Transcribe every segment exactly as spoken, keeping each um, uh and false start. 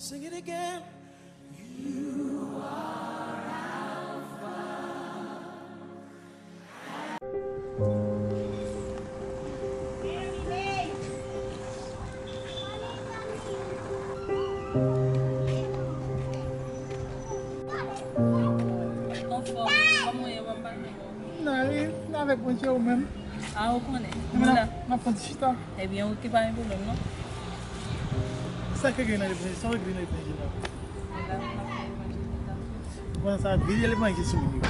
Sing it again. Anfòm, kòman w ye, manman? Nan, e, nan avèk Bondye ou menm. A, ou konnen. Nou la. N ap fè ti chita. Ebyen, oke, pa gen pwoblèm, non. Sa k regle nan levanjil, sa w regle nan levanjil la. Ou konn sa, vide levanjil sou moun yo.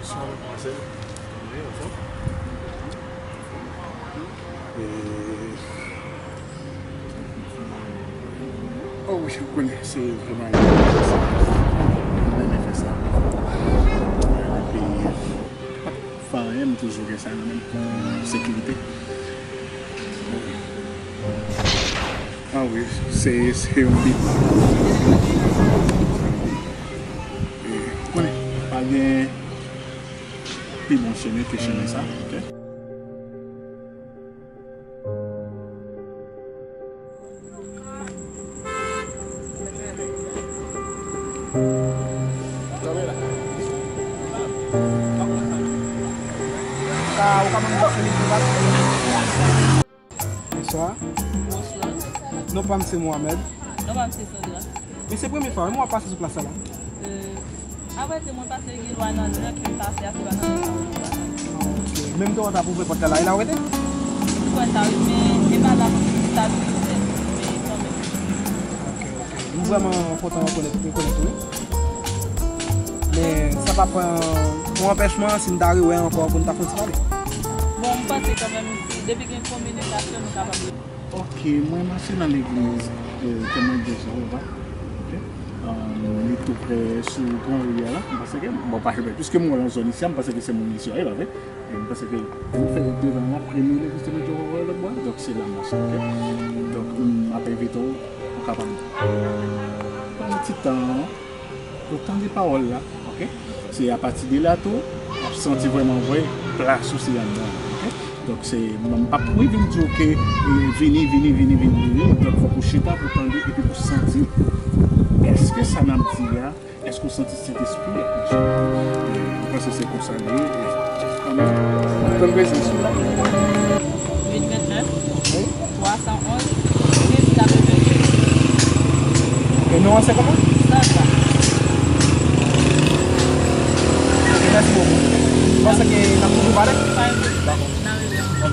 Sa va, Marcel? Wi, anfòm. E, oh wi, ou konnen, se vrèman enteresan. Mwen renmen fè sa. Epi, pa anyen, m toujou gen sa nan men m pou sekirite. Ah wi, se, se yon bit. E, konnen, pa gen pi bon chemen ke chemen sa, oke? Ka, ou ka ban m yon seri pou bat? Bonswa. Bonswa. Non pa m se Mohamed. Non pa m se Sandra. Men se premye fwa wi mwen ap pase sou plas sa la. Euh, apre se mwen pase gen lwa nan lè ke m pase a, se pa nan lè sa mwen pase. Ah, ok. Menm te w t ap ouvri pòt la, la, e la w rete? Ou kwè sa wi, men e pa la pou m ta vin fè, men kanmenm. Ok, ok. M vrèman kontan rekonèt, rekonèt ou wi. Men sa pa pran yon anpèchman si m ta rewè ankò pou n ta fè yon ti pale. Bon, m panse kanmenm, si, depi gen kominikasyon, nou kapab. Ok, mwen mache nan legliz, eh, Temwen de Jewova. Ok? Um, li tou prè sou Gran Ri a la. M panse ke, bon, pa, piske mwen nan zòn isi a, m panse ke se moun isi a, e pa vre? E m panse ke nou fè devan la, premye legliz Temwen de Jewova lòt bò a, donk se la m mache, ok? Donk, m ap envite w, ou kapab pran yon ti tan, pou tande pawòl la, ok? Se apati de la tou, w ap santi vrèman vre plas ou se anndan, ok? Donk se, m p ap rive m di w ke, eh, vini, vini, vini, vini, vini, donk fòk ou chita pou tande epi pou santi, èske sa n ap di a, èske w santi Sentespri a ap mache? M panse se konsa li ye, e, kanmenm, tann prezans ou. Huit vingt-neuf, trois cent onze, quinze quatre-vingt-deux. E non an se kòman? Sandra. Ok, mèsi bokou. Ou panse ke n ap toujou pale? Pa gen pwoblèm. Dakò. N a rele ankò.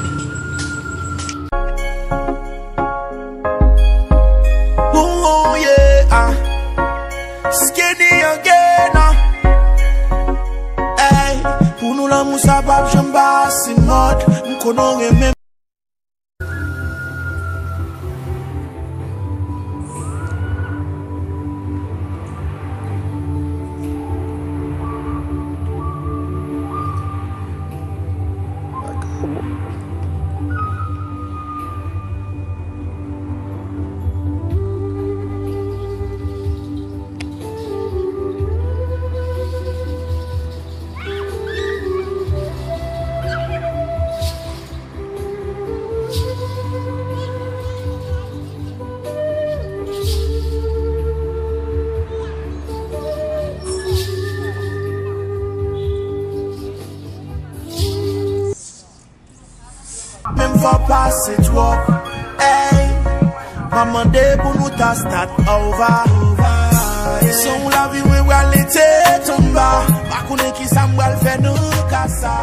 Ooh, yeah, ah. Skinny again, ah. Ey, pou nou lanmou sa p ap janm pase mòd. M konnen w renmen. Menm fò pase twòp. Ey, m ap mande pou nou ta start over. Son lavi mwen pral lete tonba. Pa konnen kisa m pral fè nan ka sa.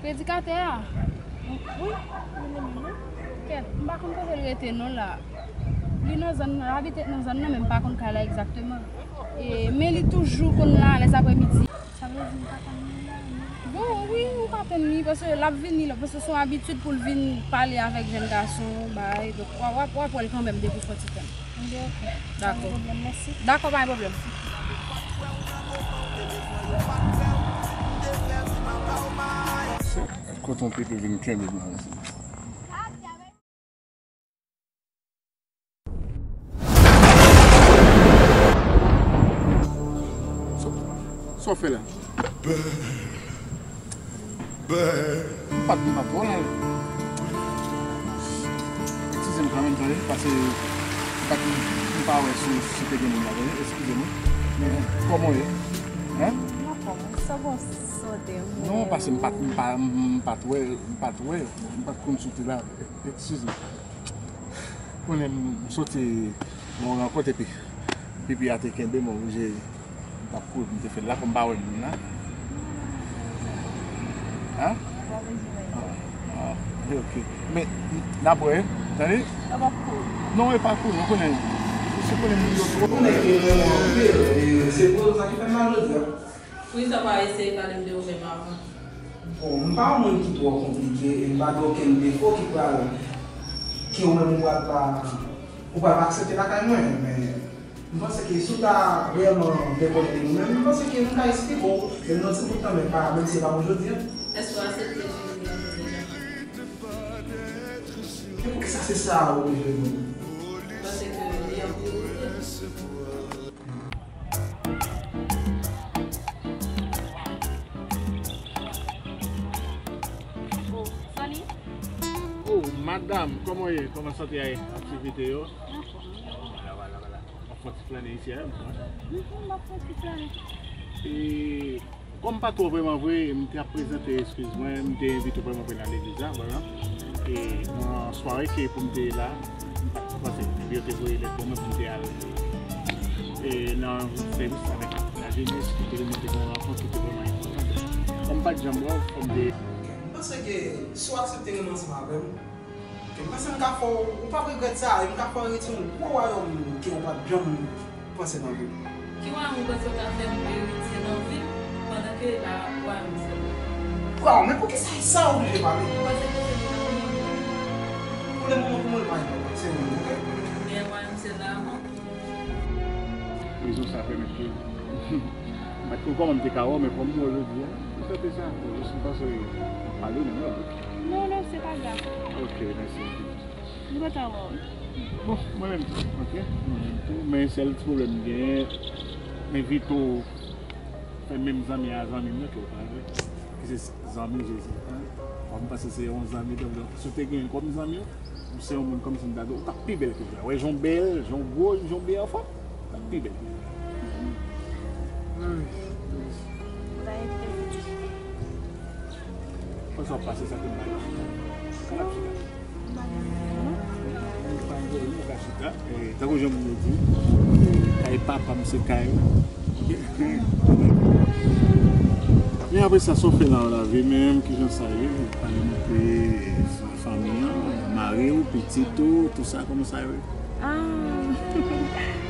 Predikatè a? Wi, li menm wi. Kèt, m pa konn kote l rete non la. Li nan zòn nan, l abite nan zòn nan, men m pa konn kay la egzakteman. E, men li toujou konn la lèzaprèmidi. Sa vle di m pa konn li la, non? Bon, wi, ou ka tann li, paske l ap vini la, paske se yon abitid pou l vin pale avèk jèn gason, bay, donk w ap, w ap, w ap wè l kanmenm depi fò ti tan. Anben, ok. Dakò. Pa gen pwoblèm, mèsi. Dakò, pa gen pwoblèm. Kote yon pipi vin kenbe m nan. Sa, sa w fè la? M pa t, m pa t wè w la. Eskize m kanmenm, tande, paske m pa t, m pa wè si, si te gen moun la, tande, eskize m. Men, kòman w ye? Hein? Mwen anfòm, sa bon, sa w te mwen. Non, paske m pa t, m pa, m pa t wè, m pa t wè, m pa t konn si w te la. Eskize m. Konnen m soti nan yon rankont epi pipi a te kenbe m, oblije m t ap kouri pou m te fè l la, kòm m pa wè moun nan. Hein? Ah, ah, ok. Men, n ap wè, tande? Non, e pa kouri, ou konnen. Se konnen moun yo twòp. Konnen ke m renmen w anpil, e se pou sa ki fè m la jodi a. Poukisa w pa eseye pale m de ou menm avan? Bon, m pa yon moun ki twò konplike, e m pa gen okenn defo ki pral, ke ou menm ou pral pa, ou pral pa aksepte lakay mwen, men m panse ke si w ta reyèlman vle konnen de nou menm, m panse ke m ka esplike w, men nan ti bout tan, men pa, menm si se pa pou jodi a. Èske w aksepte figi m nan deja? E poukisa se sa ou bezwen di m? Paske li an priyorite. Oh, Sonny? Oh, madam, kòman w ye? Kòman sante a ye? Aktivite yo? Anfòm, wi. Wala, wala, wala. W ap fè yon ti flannen isi a, wi. Mhm, m ap fè yon ti flannen. E, kòm m pa twò vrèman vre, m te ap prezante eskiz mwen, m te envite w vrèman vre nan legliz la, vwala. E, nan sware ke pou m te la, m pa t panse, epi yo te voye lèt ban mwen pou m te al. E nan sèvis avèk lajenès ki te vin, te gen yon rankont ki te vrèman enpòtan. Kòm m pa t janm wè w, fò m te. M panse ke si w aksepte renmen ansanm avè m, ke m panse m ka fè w, ou p ap regrèt sa, e m ka fè w eritye yon gwo wayòm ke ou pa t janm panse nan vi w. Ki wayòm ou panse w ka fè m eritye nan vi m, pandan ke la wayòm sèl la? Waw, men poukisa e sa w oblije pale? Ou panse ke se pou mwen? Pou le moman, pou mwen, li pa enpòtan. Se ou menm, oke? Men wayòm sèl la avan. Rezon sa pèmèt ke m pa t konn kòman m te ka wè w, men kòm m wè w jodi a, m sante sa. Jis m panse pale w menm, non? Non, non, se pa grav. Ok, mèsi. M kontan wè w. Bon, mwen menm tou, ok? Mwen menm tou, men sèl ti pwoblèm m genyen, m envite w fè menm zanmi a zanmi m nan ke w pa vle, ki se zanmi Jezi. Fò m panse se yon zanmi, donk, donk, si w te gen l kòm zanmi w, ou se yon moun kòmsi m ta di w, ou t ap pi bèl ke sa. Wè, jan w bèl, jan w gwo, jan w byen anfòm, ou t ap pi bèl ke sa. Ay, Jezi. Ou ta envite m? Kòman sa w pase sa ke m pa chita? Ka n ap chita. Mwen pa gen yon ka chita. E, tankou jan moun yo di, e, kay papa m se kay ou. Men apre sa, sa w fè nan lavi menm, kijan sa ye? Pale nou de fanmi an, mari w, pitit ou, tout sa, kòman sa ye? Ah.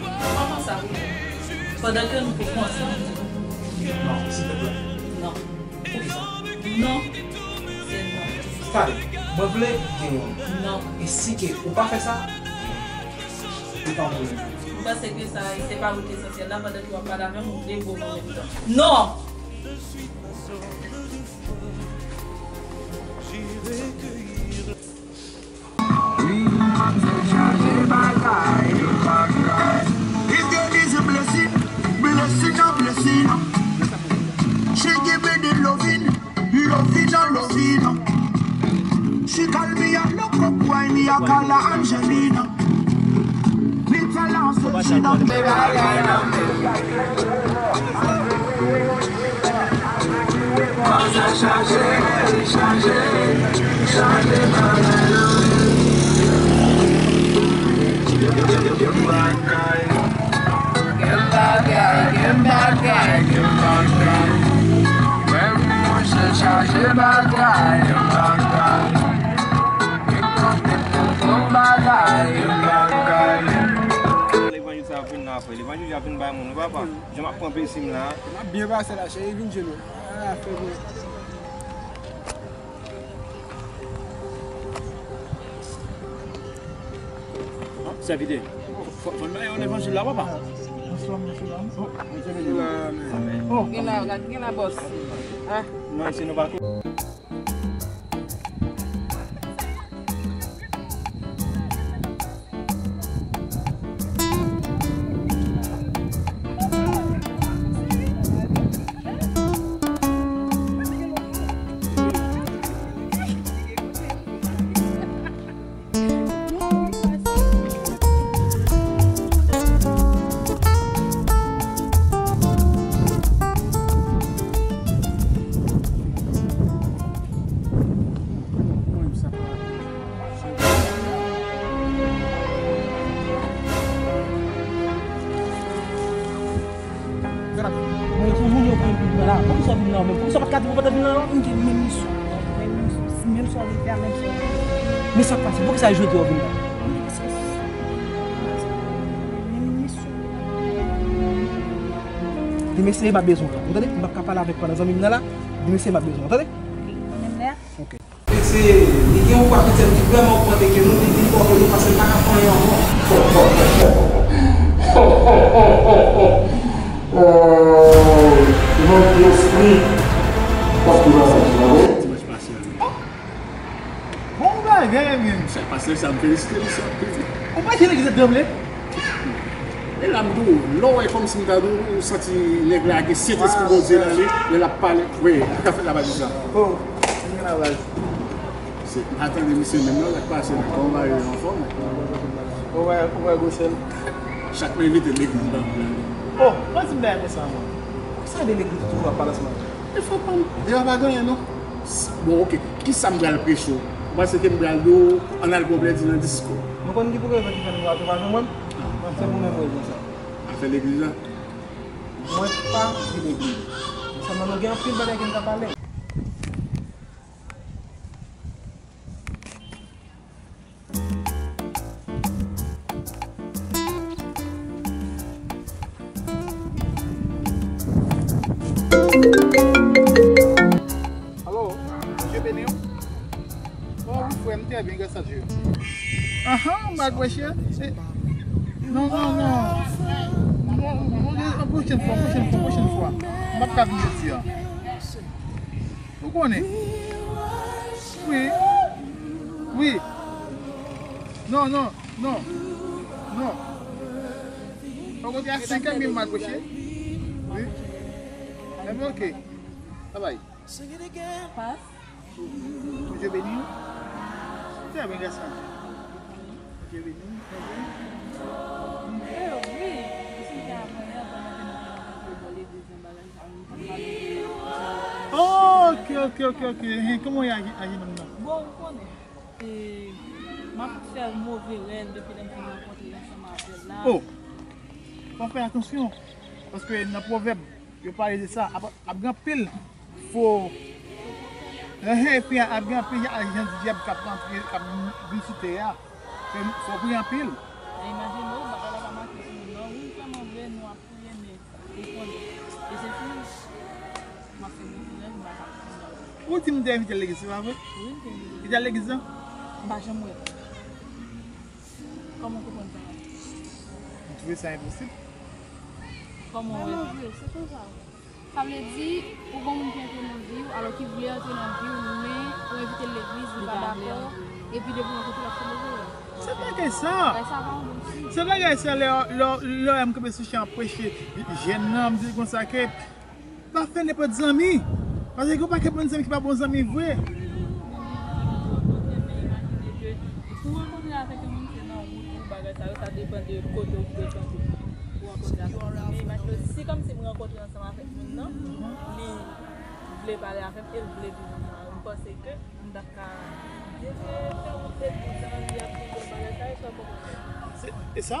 Kòman sa, wi? Pandan ke nou poko ansanm. Non, silteplè. Non. Poukisa? Non. Se non. Tande, mwen vle gen yon. Non. E si ke ou pa fè sa, ou pa mwen. M panse ke sa, se pa wout esansyèl la, pandan ke w ap pale avè m, ou vle gwo mwen menm tan. Non! This girl is a blessing, blessing on blessing. She give me the loving, loving on loving. She call me a loco boy, me a call her Angelina. Me tell her so she don't. Kòman sa chanje, chanje, chanje bagay nan vi. Gen bagay, gen bagay, gen bagay, gen bagay. Menm mwen se chanje bagay, gen bagay. Gen kote pou pran bagay, gen bagay. Levanjil sa ap vin la, frè. Levanjil ap vin bay moun, wi, papa. Jan m ap pran plezi m la. M ap byen pase la, cheri, vin jwenn mwen. Ah, fè mwen. Ah, sèvitè. Fò, fò n bay yon levanjil la, papa. Ansanm, mesye dam. Oh, gen la, gen la, bòs. Ah. Non, isi nou pa tou. Mwen, pou moun yo pran pil mwen la. Poukisa w vin la, menm? Poukisa w pa t ka di mwen pa t vin la, non? M gen menm misyon. Menm misyon. Menm sa w vin fè a, menm sa w vin fè. Men sa k pase? Poukisa jodi a w vin la? Paske menm misyon. Demen se m ap bezwen w la. Ou tande? M p ap ka pale avèk pandan zanmi m nan la. Demen se m ap bezwen w, tande? Ok, mwen menm lè a. Ok. Se, li gen yon pwa petet ki vrèman ogmante ke nou, li pi fò ke nou, paske l pa ka fè anyen ankò. Oh, mon Dieu, esprit. Pas ki va sa, tu vois. Dimanch pase a, wi. Bon bagay, men. Sa pase, sa m felisite li, sa. Ou pa di legliz ap tranble? E la m di w, lè w wè kòmsi m ta di w, ou santi nèg la gen Sentespri Bondye nan li, lè l ap pale. Wi, sa k ap fèt la, pa di sa. Oh, gen la, baz. Se, m pa tande misye menm non, sa k pase la. Kòman w ye, anfòm? Ou wè, ou wè gwosè l? Chak mwen envite l legliz, m pa vle ale. Oh, pa di m bagay konsa, mwen. Sa de legliz ou toujou ap pale ansanm avè l? E fò pa m, deja pa gen anyen non. Bon, ok, kisa m pral preche w? Ou panse ke m pral di w, ann al pran plezi nan disko? Nou konn ki pou rezon ki fè nou pa jwenn mwen? Ah. Se pou menm rezon sa. Afè legliz la? Mwen pa di legliz. Sèlman nou gen anpil bagay ke n ka pale. Alo, Bondye beni w. Oh, wi, frè m, trè byen, gras a Dye. Ahan, m al preche. Eh, non, non, non. Non, non, non, pwochèn fwa, pwochèn fwa, pwochèn fwa. M p ap ka vin jodi a. Ou konnen? Wi. Wi. Non, non, non. Non. Ou konnen a senk è m al preche? Wi. Ebyen, oke. Babay. Pas. Bondye beni w. Trè byen, gras a Dye. Bondye beni w. Bondye. Eh, wi. Ou sonje avanyè, pandan ke nou te nan legliz, nan bagay sa yo, nou t ap pale de... Oh, ok, ok, ok, ok. Hen, kòman w ye a, a jenòm nan? Bon, ou konnen. E, m ap fè l move rèv depi lè m fin rankontre ansanm avè l la. Oh! Fò w fè atansyon. Paske nan pwovèb, yo pale de sa. Ap, ap gen anpil fo. Ehe, epi ap gen anpil ajan dyab k ap antre, k ap vin sou tè a. Fò, fò w priye anpil. Imajine w, bagay la pa make sou nou, non. Wi, vrèman vre, nou ap priye, men ou konnen. E se fini. M ap fè move rèv, m pa ka kontinye. Ou di m te envite l legliz, se pa vre? Wi, m te envite l. Li t al legliz la? M pa janm wè l. Kòman w konprann sa? M twouve sa enposib. Kòman w wè? Vrèman vre, se konsa. Sa vle di, ou gon moun ki antre nan vi w, alò ki vle antre nan vi w, men ou envite l legliz, li pa dakò, epi depi w rankontre l, l ap fè move rèv. Se bagay sa. Bagay sa pa yon bon siy. Se bagay sa, lè, lè, lè m kanpe sou chan ap preche, jèn nan, m di l konsa ke pa fè nenpòt zanmi. Paske gen yon pakèt moun zanmi ki pa bon zanmi vre. Pou w rankontre avèk yon moun, se nan wout ou, bagay sa yo, sa depann de kote ou frekanté. Pou w rankontre avèk yon moun. Men imajine w, si kòmsi m rankontre ansanm avèk moun nan, li vle pale avè m e l vle vin ansanm avè m, m panse ke m t ap ka di l fè wout legliz lan, li ap vin fè bagay sa yo, sa w konprann? Se, e sa?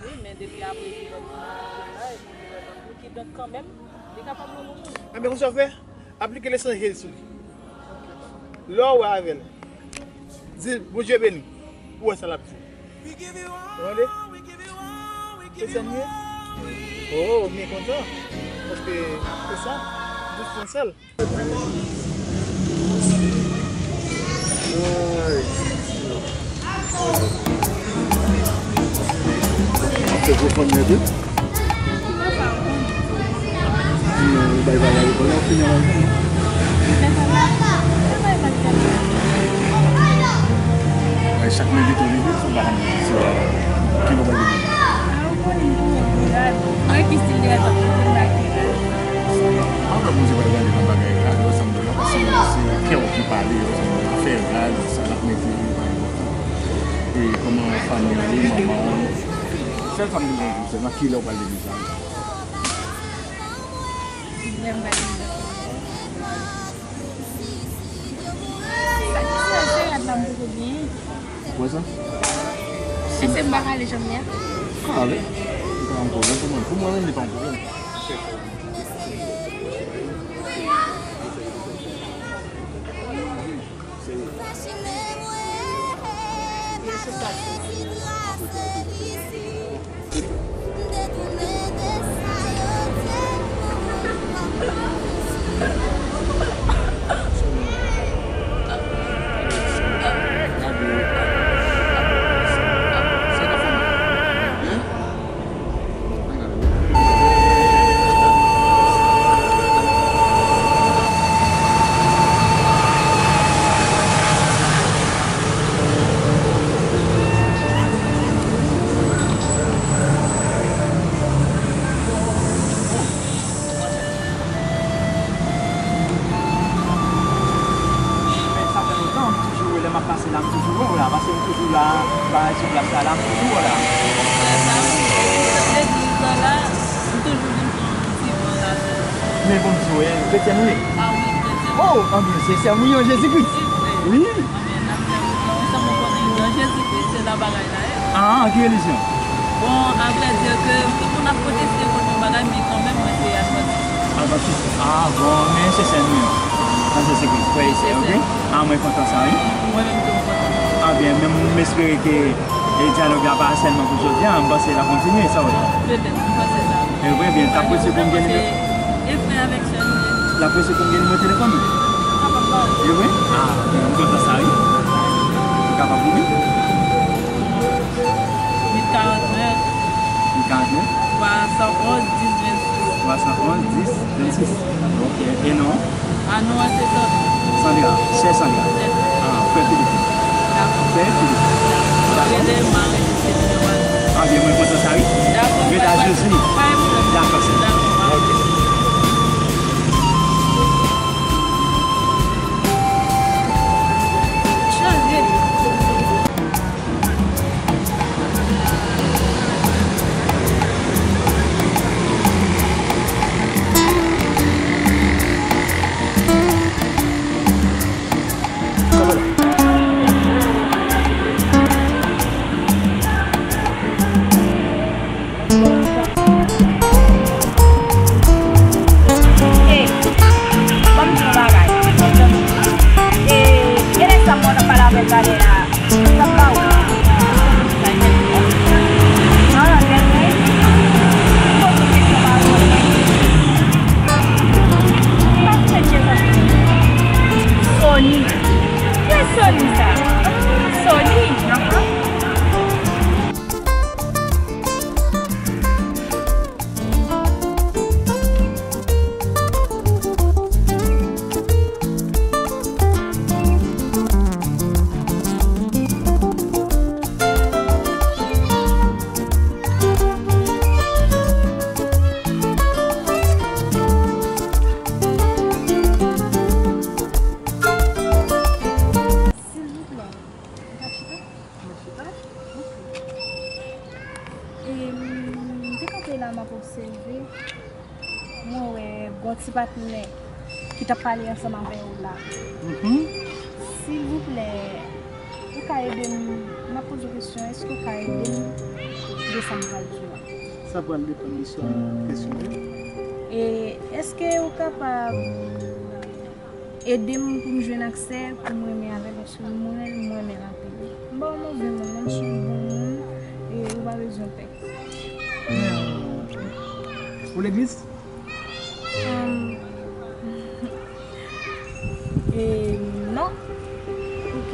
Wi, men depi apre li wè m nan bagay la, epi li wè m ap ki donk kanmenm, li kapab yon bon moun. Enben, konsa w fè, aplike lesanjel sou li. Lè w wè avè l, di l, "Bondye beni w," ou wè sa l ap di w. Ou tande? Se sa m ye? Oh, m byen kontan. Paske se sa, m jis pran sèl. Ap fè gwo fanm nèt wi. Sinon, ou bay bagay ou konnen, ou fini anvan. Ay, chak nèg gen tou li vle, sou bagay, sou bagay. Ki lè w bay li? Mwen ki stil de rad ap pote m bagay. Anpil moun se pa t gade nan bagay kado sa m di la, paske se kè w ki pale, yo, afè rad, sa l ap mete, li pa enpòtan. E kòman fanmi w ye, manman w? Sèl sa m bezwen di, se nan ki lè w pral legliz la. Lè m pral legliz la. Sa ki se, se rad la m poko genyen. Ou wè sa? Èske m pa ka ale jan m ye a? Ka ale. Li pa yon pwoblèm pou mwen. Pou mwen menm, li pa yon pwoblèm. Men sa fè lontan, m toujou, lè m ap pase la, m toujou wè w la, paske m toujou la, bay sou plas la, la, m toujou wè w la. Legliz la la, m toujou vin pran yon ti van la. Men bon, m di w, e, kretyèn ou ye? A wi, kretyèn. Oh, anbyen, se sè m wi, an Jezikri. Wi. Anbyen, n ap fè wout lan ansanm, ou konnen, nan Jezikri, se la bagay la ye. Ah, ki relijyon? Bon, avrèdi ke tout moun ap pwoteste kont yon bagay, men kanmenm, mwen se advantis. Advantis. Ah, bon, men se sè nou yo. Nan Jezikri, frè e sè, ok? Ah, mwen kontan sa, wi. Mwen menm tou, mwen kontan. Ah, byen, men m espere ke, e, dyalòg la pa sèlman pou jodi a, m panse l ap kontinye, sa w wè? Petèt, m panse sa. E, byen, byen, t ap posib pou m gen nimewo. E frè avèk sè nou Lapolis yo konn gen nimewo telefòn ou? Yo, wi? Ah, m kontan sa, wi. Ou kapab pou mwen? Uit karant nèf. Uit karant nèf? Twa san onz, dis, vennsis. Twa san onz, dis, vennsis. Ok. E non? A non an se Sandra. Sandra. Sè Sandra. Sè Sandra. Ah, frè Filip. Dakò. Frè Filip. Dakò. Rele m, m a rejistre nimewo a. Ah, byen, mwen kontan sa, wi. Dakò. Rele a Jezi. Pa gen pwoblèm. Dakò, sè. Dakò. Ok. Chanje. Ey, ban m di w yon bagay. E, e lè sa mwen nan pale avèk Valè a, sa pa ou. Ah, lè mwen poze kesyon pa ou. Pa fè chèz ap vini. Sony. Ki Sony sa? Sony. Silvouplè, ou ka chita? Mwen chita? Ok. E, m te kanpe la, m ap obsève. Mwen wè gon ti patnè ki t ap pale ansanm avè w la. Mhm. Silvouplè, ou ka ede m, m ap poze w kesyon, èske ou ka ede m de sa m pral di w la? Sa pral depann de sa kesyon yo. E èske ou kapab ede m pou m jwenn aksè pou m renmen avè l, paske mwen, mwen renmen l anpil. M pa yon move moun, non, m se yon bon moun, e ou pa bezwen pè. Ou legliz? Ahn, e, non. Ok.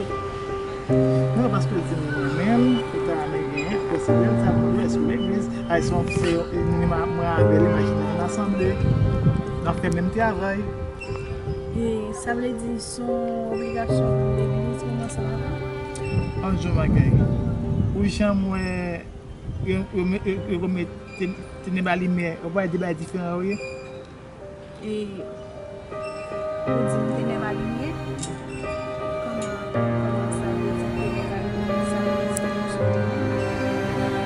Non, paske w di m renmen l, ou ta renmen genyen, posede l, sa vle di èske w legliz? Ay, se yon, se yon, mwen avè l, imajine nou nan sanble, n ap fè menm travay. E sa vle di se yon obligasyon pou legliz pou m ansanm avè w? Ann di w yon bagay. Ou janm wè yo, yo, yo, yo, yo met te, te nan ba limyè, yo pa wè de bagay diferan yo ye? E, ou di m te nan ba limyè? Kòman, kòman sa vle di m te nan ba limyè? Sa vle di m sou limyè?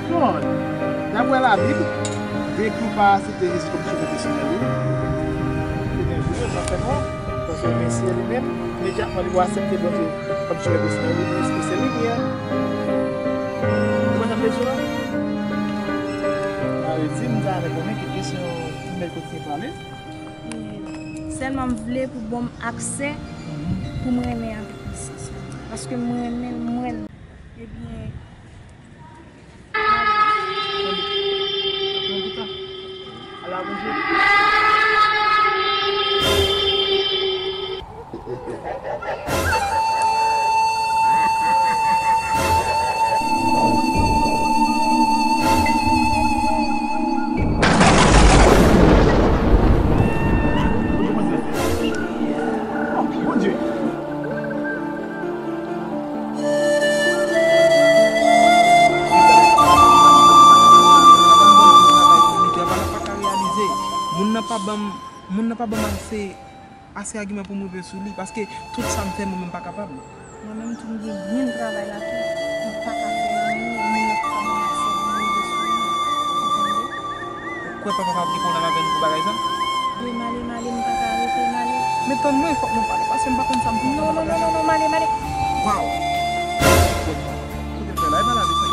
Non, daprè Labib, byenke w pa aksepte Jezi kòm Sovè pèsonèl ou, te gen jou yo, sa fè nwa, paske mesye li menm, imedyatman li aksepte Bondye kòm Sovè pèsonèl li, li eksprese limyè. Ou konprann sa m vle di w la? Sa vle di, m ta renmen konnen ki kesyon pou m kontinye pale. E, sèlman m vle pou ban m aksè pou m renmen avèk li, sèlman. Paske m renmen l, m renmen l. Ebyen, Bondye. Moun nan pa ban m, moun nan pa ban m ase, ase agiman pou m rive sou li, paske tout sa m fè, mwen menm pa kapab. Mwen menm tou, m gen grenn travay la tou, m pa ka fè anyen, moun nan pa ban m ase pou m rive sou li. Ou konprann? Ou kwè papa pa ap gen pwoblèm avè nou pou bagay sa? E m ale, m ale, m pa ka rete, m ale. Men tann mwen, fòk mwen pale, paske m pa konn sa m pral fè. Non, non, non, non, non, m ale, m ale. Waw! Kote m fè la, e pa la,